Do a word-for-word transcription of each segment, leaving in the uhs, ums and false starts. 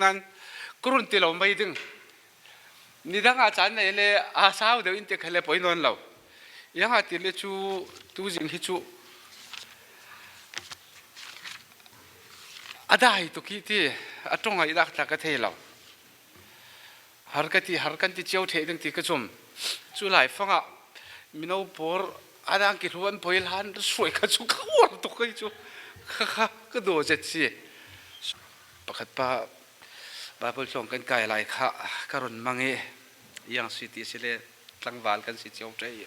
Nan, ka run ti lo mai ding. Nidang a chan nei le a sau deuh in te kha le poi nawn lo. Yang a ti le chu tu zing hi chu a dai tu ki ti a tong ai dak ta ka thei lo. Har ka ti, har kan ti chiau thei ding ti ka chum. Chu lai fanga mino por a dang ki hluan poi lan suai ka chu ka uar tu kai chu. Kha kha ka do zet si. Pakhat pa Bible tlawng kan kai lai kha ka rawn mang e. Yang si ti si le tlangval kan si chiau thei.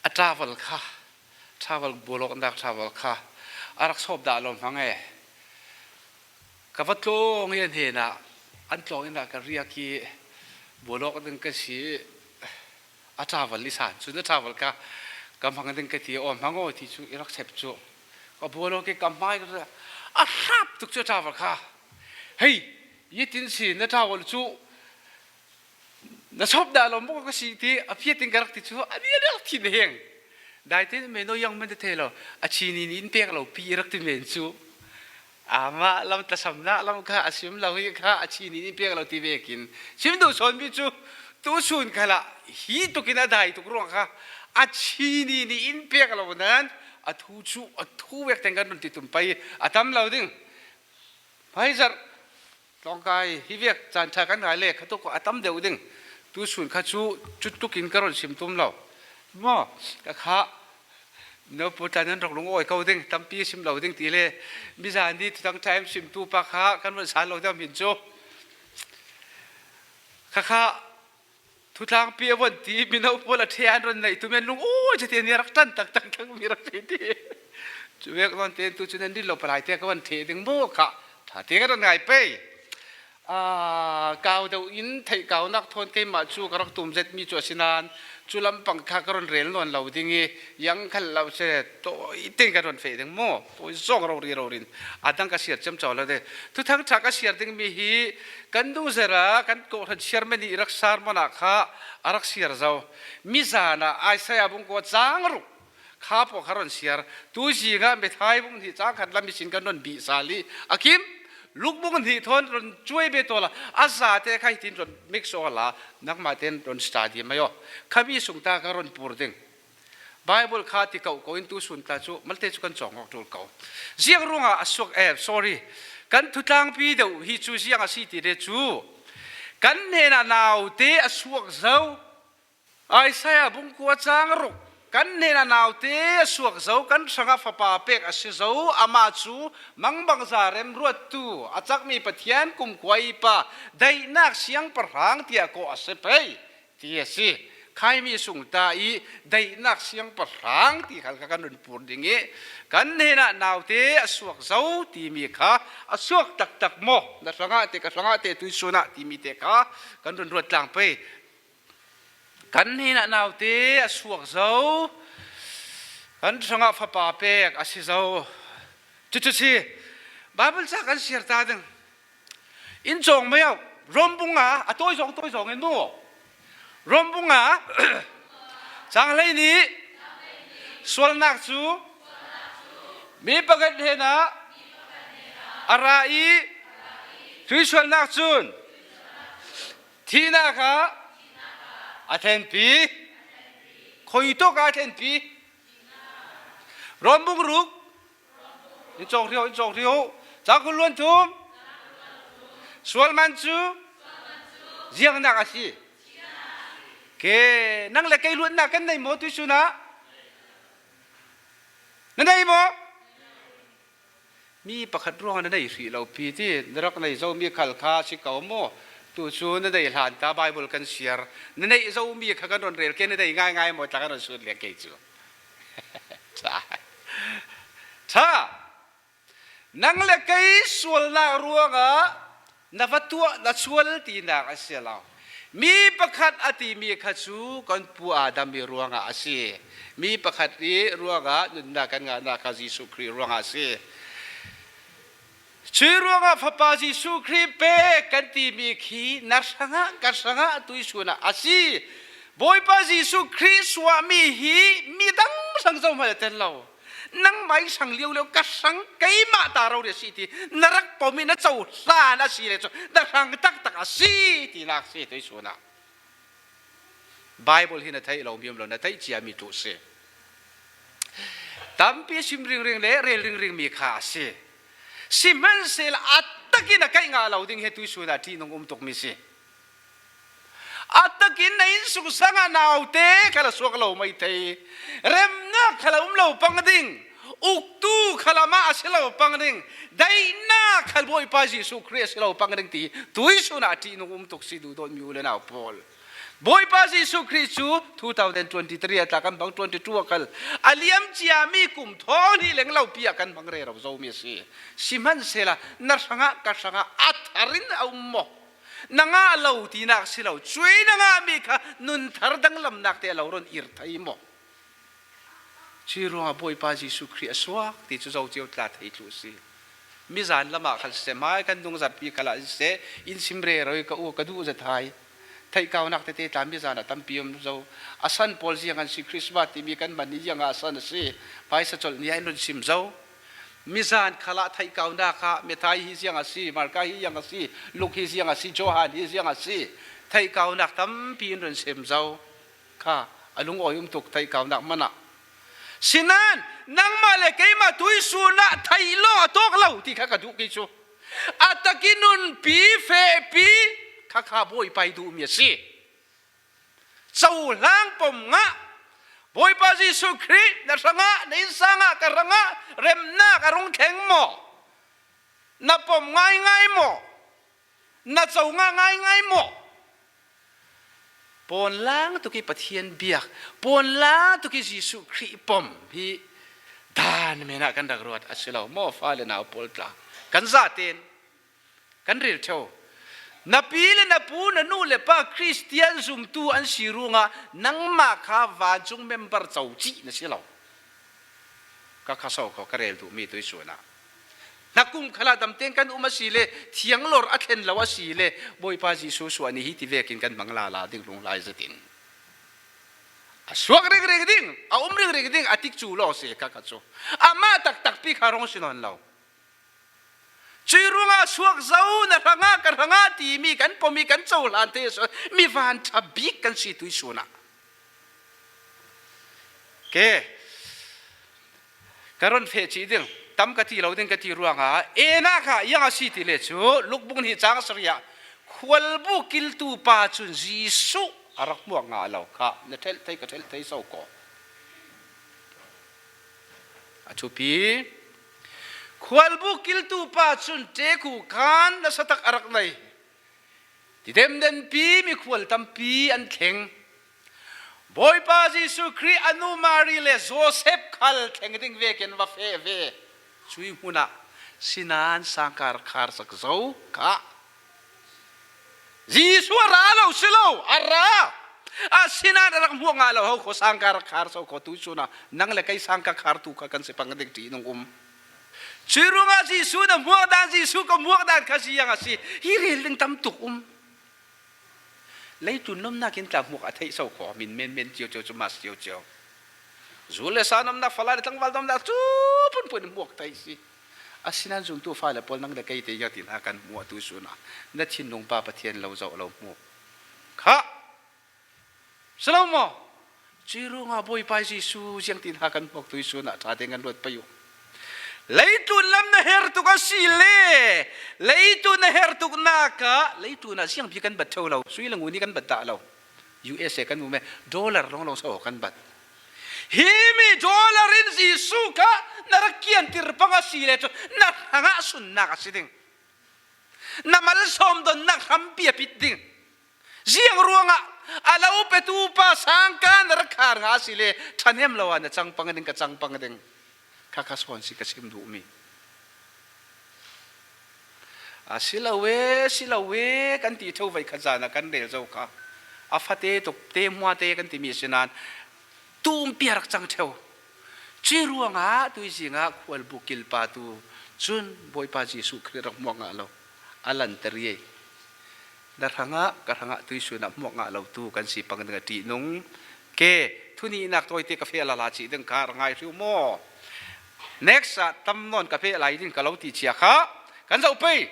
A travel kha, travel, bualawk nak travel kha a rak sawp dah lo hmang e. Ka va tlawng e, an hena an tlawng inah ka riak i bualawk ding ka si. A travel i san chu na travel kha ka hmang ding ka ti aw, hmang aw ti chu i rak sep chu. Ka bualawk i ka hmai ka a hrap tuk chu a travel kha. Hei, i tin si na travel chu na sawp dah lo maw ka si ti a phiat in ka rak ti chu a ni a ni a rak thin heng. Dai te meno yang man te thei lo, a chini ni in pek lo pi i rak ti men chu. Ama lam ta sam na lam kha a sim lo hi kha a chini ni in pek lo ti vekin sim duh sawn mi chu tu sun kha la hi tukin a dai tuk ruang kha a chini ni in pek lo nan a thu chu a thu vek teng kan run ti tum pai a tam lo ding. Phai zar tlawngkai hi vek chan tha kan ngai le kha tuk a tam deuh ding. Tu sun kha chu chu tukin ka rawn sim tum lo. Maw, ka kha no pu tan an rawk lung awi ko ding, tampi sim lo ding ti le. Mi zan ni thutang time sim tu pa kha kan rawn san lo deuh min chu. Kha kha thutlangpi a vawn ti, mino pawl a ṭhe an rawn neih tu men lung awi che ti a nia rak ṭan tak tak tak mi rak ti ti. Chu vek rawn te tu chu nan rin lo palai te ka van ṭhe ding maw kha. Ṭha te ka rawn ngai pei. A, kau deuh in theih kaunak thawn keimah chu ka rak tum zet mi chu a si nan chu lampang kha ka rawn rel nawn lo ding i yang khal lo se tawi tein ka rawn feh ding maw? Tawi zawng rori rorin a dang ka siar chem chau lo de. Thuthang ṭha ka siar ding mi hi kan dung zera kan kawhhran chairman i rak sar manah kha a rak siar zo. Mi zana Isaiah bung kua chang ruk kha pawh kha rawn siar. Tu zinga Methai bung hnih chang khat lam i sin kan rawn bih sal i a kim Luk bung hnih thawn rawn chuai be tawla a zate kha hitin rawn mix awla nangmah ten rawn study mai aw. Khami sung ta ka rawn pur ding. Bible kha ti kauh kauh in tu sun ta chu malte chu kan chawng ngawk tul ko. Ziang ruangah a suak, eh, sorry. Kan thutlangpi deuh hi chu ziang a si ti re chu. Kan hnenah naute a suak zo. Isaiah bung kua chang ruk. Kan hnenah naute a suak zo, kan hrangah fapa pek a si zo. Amah chu mangbangza remruattu, a chakmi Pathian kumkhuaipa, daihnak siangpahrang tiah kawh a si pei. Ti a si. Khaimi sung ta i daihnak siangpahrang ti khal kha kan rawn pur ding i kan hnenah naute a suak zo timi kha a suak taktak maw? Na hrangah te ka hrangah te tuisunah timi te kha kan rawn ruat tlang pei. Kan hnenah naute a suak zo, kan hrangah fapa pek a si zo. Chu chu si. Bible chak kan siar ta ding. In chawng mai auh. Rom bunga a tawi zawng tawi zawng in mu. Rom bunga chang hlei nih sualnak chu mi pakhat hnenah a ra i tuisualnak cun thihnak ah a thlenpi. Khawi tawkah a thlenpi. Rom bung ruk. In cawng hrio, in cawng hrio. Chang kul luan thum. Sual man chu ziangnak a si. Ke, nang le kei luatnak kan nei maw tuisunah? Na nei maw? Mi pakhat ruangah na nei hrih lo pi ti, na rak nei zo mi khal kha si ko maw? Tu chu na nei hlan ta Bible kan siar. Na neih zo mi kha kan rawn rel ke, na nei ngai ngai maw tla kan rawn sut lian kei chu. Ṭha. Ṭha. Nang le kei sualnak ruangah na va tuah na sual tinak a si lo. Mi pakhat a timi kha chu kan pu Adam i ruangah a si. Mi pakhat i ruangah nunnak kan ngahnak kha Jesuh Khrih ruangah a si. Chui ruangah Fapa Jesuh Khrih pek kan timi khi na hrangah ka hrangah tuisunah a si. Bawipa Jesuh Khrih suahmi hi mi dang hrang zo hmanh a tel lo. nangmah i sang liauliau ka sang, keimah ta rori a si ti na rak pom i na cohlan a si le cu na hrang taktak a si tinak si tuisun ah. Bible hi na theih lo mi um lo, na theih ciami ṭuh si. Tampi sim ringring le rel ringring mi kha a si. Sihmanhsehlaw a takin a kaih ngah lo ding hi tuisun ah ṭihnung um tuk mi si. A takin na innsungsang ah naute khal a suak lo maithei. Remnak khal a um lo pang ding. Uktu khal amah a si lo pang ding. Daihnak khal Bawipa Jesuh Khrih a si lo pang ding ti tuisun ah ṭihnung um tuk si, duhdawtmi u le nau pawl. Bawipa Jesuh Khrih cu two thousand twenty-three a tla kan hmang, twenty-two a khal a liam ciami kum thawng hnih leng lo pi ah kan hmang rero zomi a si. Sihmanhsehlaw na hrangah ka hrangah a thar in a um maw? Na ngah lo tinak si lo, cuih na ngahmi kha nun thar danglamnak te a lo run ir thei maw? Cuih ruangah Bawipa Jesuh Khrih a suak ti cu zo cio tla thei thluh a si. Mizan lamah khal siseh, hmai kan nung zarhpi khalah siseh, in sim rero i ka u ka duh zet hai. Theihkaunak tete tla mizan a tampi um zo. A san pawl ziang an si, Christmas timi kan hman hi ziangah a san a si. Hmaisa colh ni ah in run sim zo. Mizan khalah theihkaunak ah methai hi ziang a si, Marka hi ziang a si, Luk hi ziang a si, Johan hi ziang a si. Theihkaunak tampi in run sim zo. Kha a lungawi um tuk theihkaunak hmanah. Sinan, nangmah le keimah tuisun ah theih lawng a tawk lo ti kha ka duh kei cu. A takin nunpi, fehpi, kha kha Bawipa i duhmi a si. Cohlang pom ngah. Bawipa Jesuh Khrih na hrangah, na innsang ah, ka hrangah remnak a rung thleng maw? Na pom ngaingai maw? Na co ngah ngaingai maw? Pawnlang tuk i Pathian biak, pawnlang tuk i Jesuh Khrih pom hi dan men ah kan rak ruat a si lo maw, fa le nau pawl tla? Kan zaten kan rel ṭheo. Na pi le na pu, na nu le pa Kristian zumtu an si ruangah nangmah kha vancung member co cih na si lo. Ka kha so kho ka rel duhmi tuisun ah. Hna kum khalah damteng kan um a si le, thianglor a thlen lo a si le, Bawipa Jesuh suah ni hi ti vekin kan hmang lala ding lunglai zetin. A suak ringring ding, a um ringring ding, a tikcu law si ka kha cu. Amah taktak pi kha rong si nawn lo. Cuih ruangah suak zo, na hrangah, ka hrangah timi kan pom i kan cohlan te, mi van ṭha bik kan si tuisun ah. Ke, ka run feh cih ding, tam ka ti lo ding ka ti ruangah, ena kha iang a si ti le cu, Lukbung hnih cang sarih ah, khualbu kiltu pa cun Jesuh a rak hmuak ngah lo kha, na ṭhelh thei ka ṭhelh thei so ko. A thupi, khualbu kiltu pa cun ṭekhu khan nasa tak a rak nei. Ti demdenpi mikhual tampi an thleng. Bawipa Jesuh Khrih a nu Mari le Joseph khal thleng ding vekin va feh ve. Cuih hmunah sinan sangkar khar sak zo kha. Jesuh a ra lo si lo, a ra. Asinan a rak hmuak ngah lo ho kho, sangkar khar so kho, tuisun ah nang le kei sangkar khar tu kha kan si pang ding ṭihnung um. Cuih ruangah Jesuh na hmuak dan, Jesuh ka hmuak dan kha ziang a si. Hi rel ding tam tuk um. Leitlun nomnak in tla hmuak a theih so kho, min menmen cio cio cu mas cio cio. Zu le sa nomnak, fala le tlangval nomnak cu phunphun hmuak thei si. Asinan zumtu fale pawl nang le kei te ziang ti hna kan hmuh ah tuisun ah na thinlung pa Pathian lo zoh lo hmuh kha. Si lo maw? Cuih ruangah Bawipa Jesuh ziang ti hna kan hmuak tuisun ah ṭha tein kan ruat pei uh. Leitlun lam na her tuk a si le, leitlun na her tuknak ah leitlun ah ziang bik kan bat ṭheo lo, sui le ngun hi kan bat dah lo. U S A kan um e, dollar lawnglawng so kan bat. Himi dollar in Jesuh kha na rak kiantir pang a si le cu na hrangah sunnak a si ding. Na malsawm donnak hrampi a pit ding. Ziang ruangah a lo petu pa sangka na rak khar ngah a si le, ṭhahnem lo ah na cang pang ding, ka cang pang ding. Kha kha sawn si ka sim duhmi. A si lo e, si lo e, kan ti ṭheo vai khat zan ah kan rel zo kha. A fate tuk te hmuate kan timi a si nan, tumpi a rak cang ṭheo. Cuih ruangah tuizing ah khualbu kilpa tu cun Bawipa Jesuh Khrih rak hmuak ngah lo. A lanter i ei. Na hrangah, ka hrangah tuisun ah hmuak ngah lo tu kan si pang ding a ṭihnung. Ke, thu nihnak tawite ka feh lala cih ding kha ra ngai hriu maw? Next ah tam nawn ka peh lai ding ka lo ti chia kha kan zoh pei.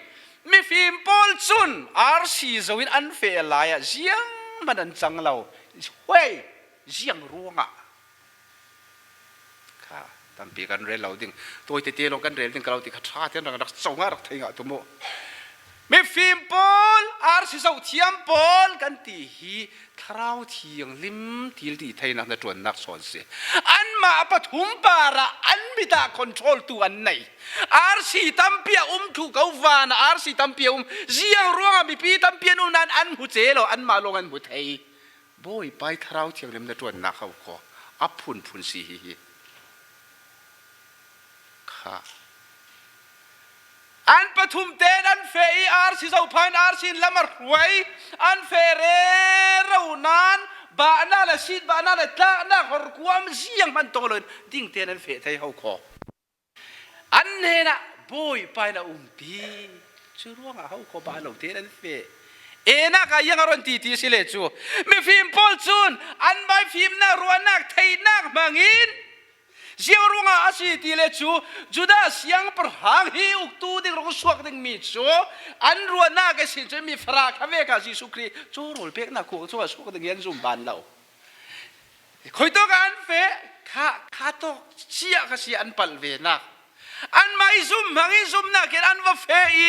Mifim pawl cun R C zo in an feh lai ah zianghman an cang lo. Huai ziang ruangah kha tampi kan rel lo ding. Tawi tete lawng kan rel ding ka lo ti kha ṭha tian rak rak co ngah rak thei ngah tum uh. Mifim pawl, R C zo thiam pawl kan ti hi Thlarau Thianghlim thiltitheinak hnaṭuannak sawn si. Anmah a pathum parah an mit ah control tu an nei. R C tampi a um thluh ko, van ah R C tampi a um. Ziang ruangah mipi tampi an um nain an hmu che lo, anmah lawng an hmu thei. Bawipa i Thlarau Thianghlim hnaṭuannak ho khaw a phunphun si hihi. Kha. An pathum tein an feh i R C zo phan R C in lam a hruai. An feh rero nain bahnak le sit, bahnak le tlaknak horkuam zianghman tong loin ding tein an feh thei ho khaw. An hnenah Bawipa in a umpi. Cu ruangah ho khaw bah lo tein an feh. Enak ah iang a ron titi si le cu, mifim pawl cun an bai fimnak ruahnak theihnak hmangin ziang ruangah a si ti le cu, Judah siangpahrang hi uktu ding rung suak dingmi cu an ruahnak a si cu mi fara kha vek ah Jesuh Khrih cu rawl peknak khuang cungah suak ding hi an zum ban lo. Khuitawk ah an feh, kha, kha tawk ciah kha si an palh venak. Anmah i zum hmang i zumnak in an va feh i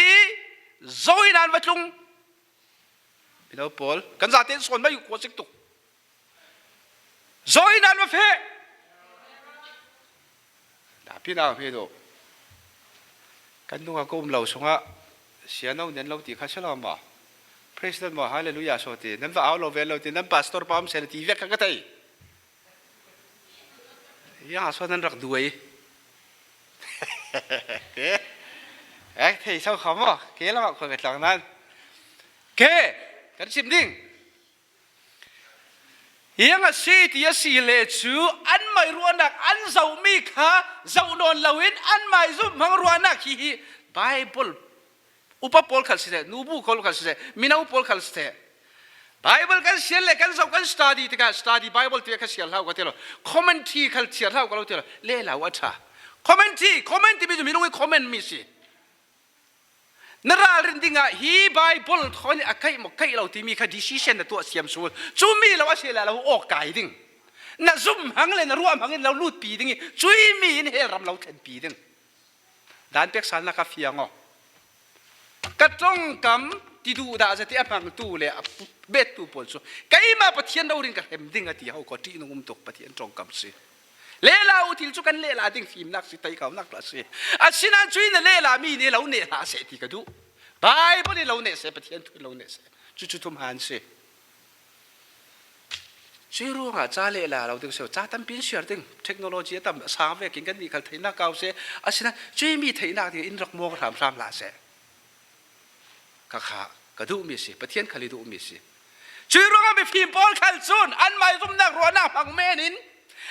zo in an va tlung. Mino pawl, kan zate in sawn mai uh khuasik tuk. Zo in an va feh. Napi nak hi dawh. Kan nungah ka um lo sungah siano nen lo ti kha si lo maw? Praise the Lord maw, hallelujah saw ti. Nan va au lo vel lo ti, nan pastor pa um seh ti vek kha ka thei. Yang a saw nan rak duai. Ke? Eh, thei sau kha maw? Ke lamah khua ka tlang nan. Ke? Kan sim ding. Hiang a si ti a si le cu, anmah i ruahnak an zohmi kha zoh nawn loin anmah i zumhmang ruahnak hihi Baibal upa pawl khal siseh, nubu pawl khal siseh, mino pawl khal siseh. Baibal kan siar le kan zoh kan study tikah study Baibal tiah kha siar hlah ka ti lo. Commentary khal siar hlah ka lo ti lo. Lehlau a ṭha. Commentary, comment timi cu minung i comment mi si. Na ralrin dingah hi Baibal thawn a kaih maw, kaih lo timi kha decision na tuah siam sual. Cumi lo a si le lo awk kai ding. Na zumhmang le na ruahmang in lo lutpi ding i, cui mi in hell ram lo thlenpi ding. Dan peksalnak a fiang aw. Ka ṭongkam ti duhdah zati a hmangtu le a bettu pawl cu, keimah Pathian rori in ka hrem ding a ti ho khaw, ṭihnung um tuk Pathian ṭongkam si. Lehla uh thil cu kan lehla ding fimnak si, teikhauhnak tla si. Asinain cuih na lehla mi nih lo neh hlah seh ti ka duh. Baibal in lo neh seh, Pathian thu in lo neh seh. Cucu thum han si. Cuih ruangah ca lehla lo ding si. Ca tampi in siar ding. Technology a tam a sang vekin kan nih khal theihnak kau seh. Asinain cuih mi theihnak ding in rak mawng hramhram hlah seh. Ka kha, ka duhmi si, Pathian khal i duhmi si. Cuih ruangah mifim pawl khal cun anmah i zumhnak ruahnak hmang men in,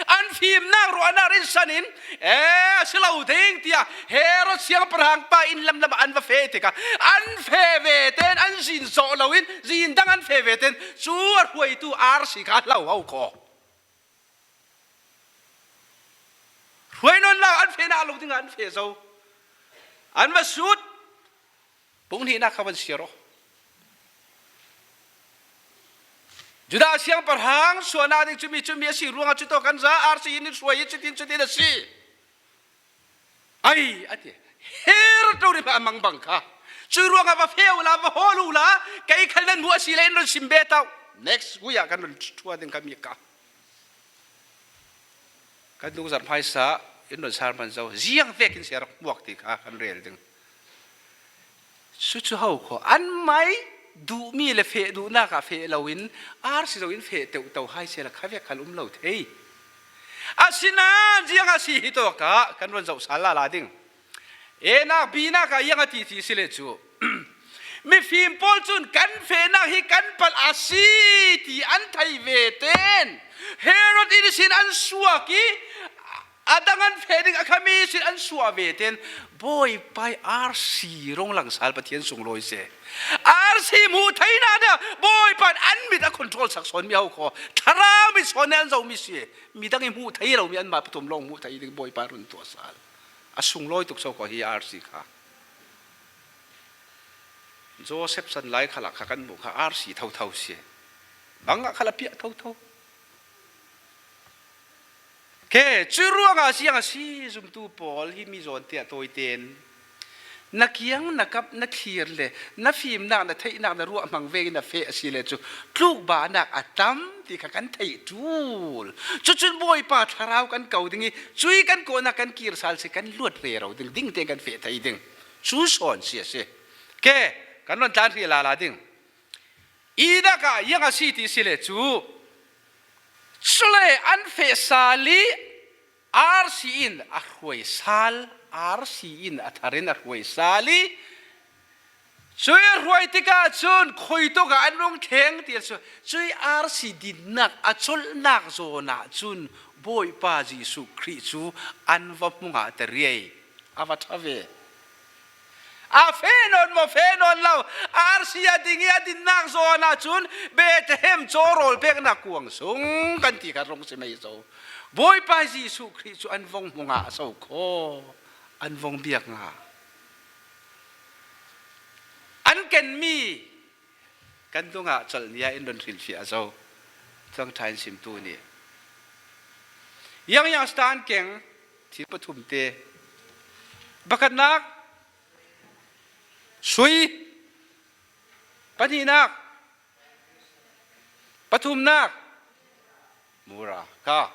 an fimnak ruahnak rinsan in, eh, a si lo ding tiah Herod siangpahrang pa inn lamlam ah an va feh tikah an feh ve tein an zin zawh loin zin dang an feh ve tein cu a hruaitu R C kha hlo ho khaw. Hruai nawn lo, an feh nak lo dingah an feh zo. An va sut. Bung hnihnak kha van siar aw. Judah siangpahrang suahnak ding cumi, cumi a si ruangah cutawk kan za, R C in hruai hi cutin, cutin a si. Ai, a ti. Herod rori hmah a mang bang kha. Cuih ruangah va feh uhla, va hawl uhla, kei khal nan hmuh a si le in run sim bet uh. Next week ah kan run ṭhuat ding kha mi kha. Kan dungzarh hmaisa in run sar hman zo. Ziang vekin siar muak ti kha kan rel ding. Cucu ho khaw, anmah i duhmi le feh duhnak ah feh loin, R C zo in feh teuhto hai sehla kha vek khal um lo thei. Asinain ziang a si hi tawk ah kan run zoh sal lala ding. Enak binak ah iang a ti ti si le cu. Mifim pawl cun kan fehnak hi kan palh a si ti an thei ve ten Herod inn sin an suak i a dang an feh ding a khami sin an suah ve ten Bawipa i R C rung langsal Pathian sunglawi seh. R C hmuh theihnak dah Bawipa in an mit a control sak sawn mi ho khaw. Thlarau mit sawn an zoh mi si. Midang i hmuh thei lo mi anmah pathum lawng hmuh thei ding Bawipa run tuah sal. A sunglawi tuk so kha hi R C kha. Joseph san lai khalah kha kan hmuh kha R C thotho si. Bangah khalah piah thotho. Khe, cui ruangah siang a si zumtu pawl hi mi zawnte a tawiten na kiang na kap na thlir le na fimnak na theihnak na ruahmang vei na feh a si le cu tlukbahnak a tam ti kha kan theih ṭul. Cucun Bawipa thlarau kan ko ding i cui kan kawhnak kan kir sal si kan luat rero ding ding tein kan feh thei ding. Cu sawn si a si. Khe, kan ron tlan hri lala ding. Inak ah iang a si ti si le cu, cule an feh sal i R C in a hruai sal, R C in a thar in a hruai sal i, cui a hruai tikah cun khuituk ah an rung thleng ti a si. Cui R C dinnak a colhnak zawn ah cun Bawipa Jesuh Khrih cu an va hmu ngah ta riai. A va ṭha ve. A feh nawn maw, feh nawn lo. R C a ding i a dinnak zawn ah cun Bethlehem caw rawl peknak kuang sung kan ti kha rung si mai zo. Bawipa Jesuh Khrih cu an vong hmu ngah a so kho. An vong biak ngah. An kenmi kan dungah colh ni ah in run hrilhfiah a zo. Thuang ṭha in simtu nih. Yang yang stan keng thil pathum te. Pakhatnak, sui. Pahnihnak, pathumnak, mura. Ka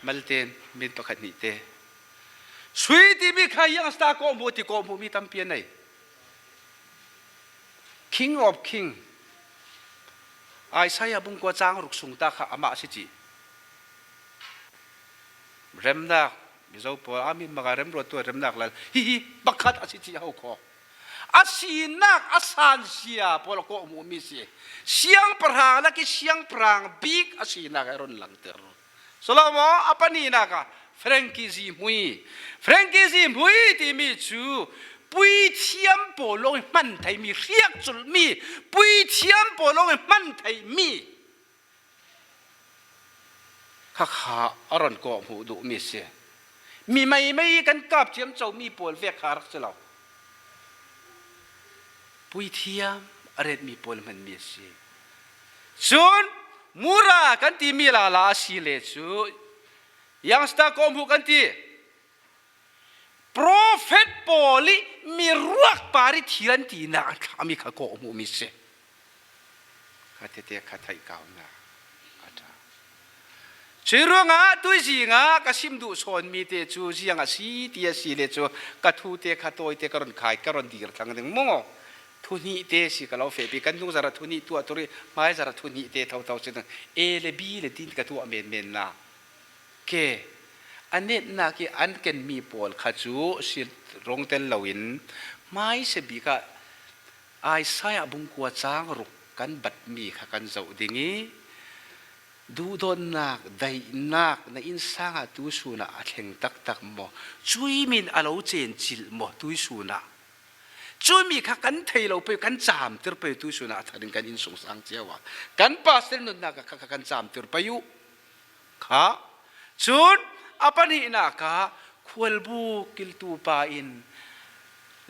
malten min pakhat hnih te. Sui timi kha yang sta kawhhmuh ti kawhhmuh mi tampi a nei. King of King. Isaiah bungkua cang ruk sung ta kha amah a si cih. Remnak, Mizo pawl a mi maka remruat tu a remnak lal. Hihi, pakhat a si cih ho kho. A sinak, a sansia pawl a kawhhmuh mi si. Siangpahrang lak i siangpahrang bik a sinak a run langter. Salomo, a pahnihnak ah Frankie Zi Hmui. Frankie Zi Hmui timi cu puithiam pawl lawng i hman theimi, hriakculhmi, puithiam pawl lawng i hman theimi. Khakha a ron kawhhmuh duhmi si. Mi meimei kan kap ciamco mi pawl vek kha rak si lo. Puithiam a retmi pawl hmanmi a si. Cun mura kan timi lala a si le cu, youngster kawhhmuh kan ti. Profet pawl i miruak par i thil an tinak a thlahmi kha kawhhmuhmi si. Kha tete kha theih kaunak a ṭha. Cui ruangah tuizing ah ka sim duh sawnmi te cu ziang a si ti a si le cu ka thu te kha tawi te ka ron khai, ka ron dir thlang ding maw? Thu hnih te si ka lo fehpi, kan nung zarah thu hnih tuah tur i hmai zarah thu hnih te thotho si ding. A le B le tin ka tuah menmen na. Ke, a netnak i an kenmi pawl kha cu si rong tel loin hmaisa bik ah Isaiah bungkua cang ruk kan batmi kha kan zoh ding i, duhdawtnak, daihnak na innsang ah tusun ah a thleng taktak maw? Cui min a lo cencilh maw tuisun ah? Cumi kha kan thei lo pei, kan camtir pei tuisun ah a thar in kan innsungsang cio ah. Kan pastor nunnak ah kha, kha kan camtir pei uh. Kha. Cun a pahnihnak ah khualbuk kiltu pa in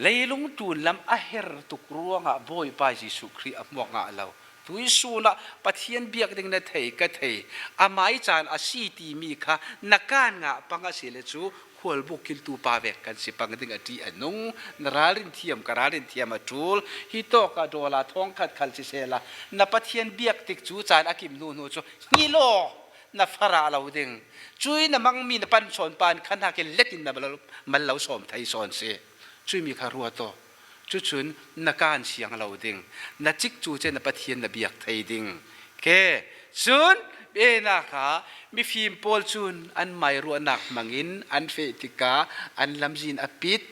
leilung tlun lam a her tuk ruangah Bawipa Jesuh Khrih a hmuak ngah lo. Tuisun ah Pathian biak ding na thei, ka thei. Amai caan a si timi kha na kan ngah pang a si le cu khualbuk kiltu pa vek kan si pang ding a ṭih a nung. Na ralrin thiam, ka ralrin thiam a ṭul. Hi tawk ah dollar thawngkhat khal sisehla na Pathian biak tik cu caan a kim hnu hnu cu hngilh aw. Na farah lo ding. Cui na mangmi na pan sawn pan khan hak in let in na mal lo, mal lo sawm thei sawn si. Cui mi kha ruat aw. Cucun na kan siang lo ding. Na cik cu ce na Pathian na biak thei ding. Ke, cun bena kha mifim pawl cun an mairuahnak hmangin an feh tikah an lamzin a pit.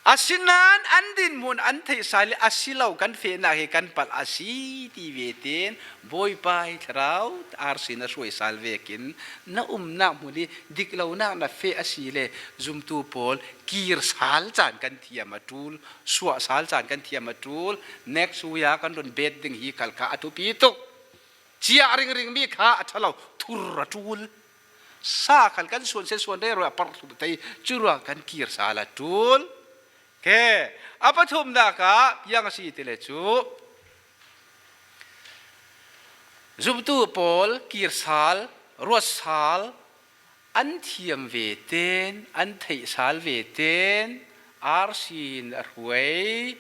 Asinain an dinhmun an theih sal i a si lo kan fehnak hi kan palh a si ti ve tein Bawipa hi Thlarau arsi na hruai sal vekin na umnak hmun i dik lonak na feh a si le zumtu pawl kir sal caan kan thiam a ṭul, suah sal caan kan thiam a ṭul, next week a kan run bet ding hi khal kha a thupi tuk. Ciah ringring mi kha a ṭha lo, thur a ṭul. sa khal kan suan se suan rero a par thum thei, curuang kan kir sal a tul. Ke, a pathumnak ah piang a si ti le cu, zumtu pawl kir sal, ruat sal, an thiam ve ten, an theih sal ve ten, arsi in a hruai.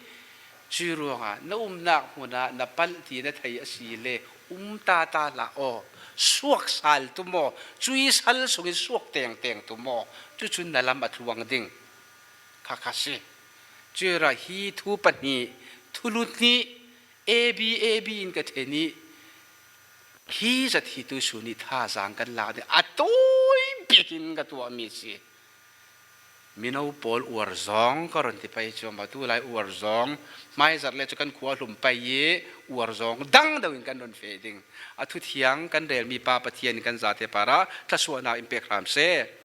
Curuangah na umnak hmun ah na palh ti na theih a si le um ta ta hlah aw, suak sal tu maw, cui sal sungin suak tengteng tu maw, cucun na lam a tluang ding kha kha si. Curuangah hi thu pahnih, thulu hnih, A B, A B in ka then i, hi zat hi tu sun i thazaang kan lak ding a tawi bikin ka tuahmi si. Mino pawl uar zawng ka run ti pei cu, ma tu lai uar zawng, hmaizarh le cu kan khua hlum pei i uar zawng dang deuh in kan run feh ding. A thuthiang kan relmi pa Pathian in kan zate parah thluasuahnak in pek hram seh.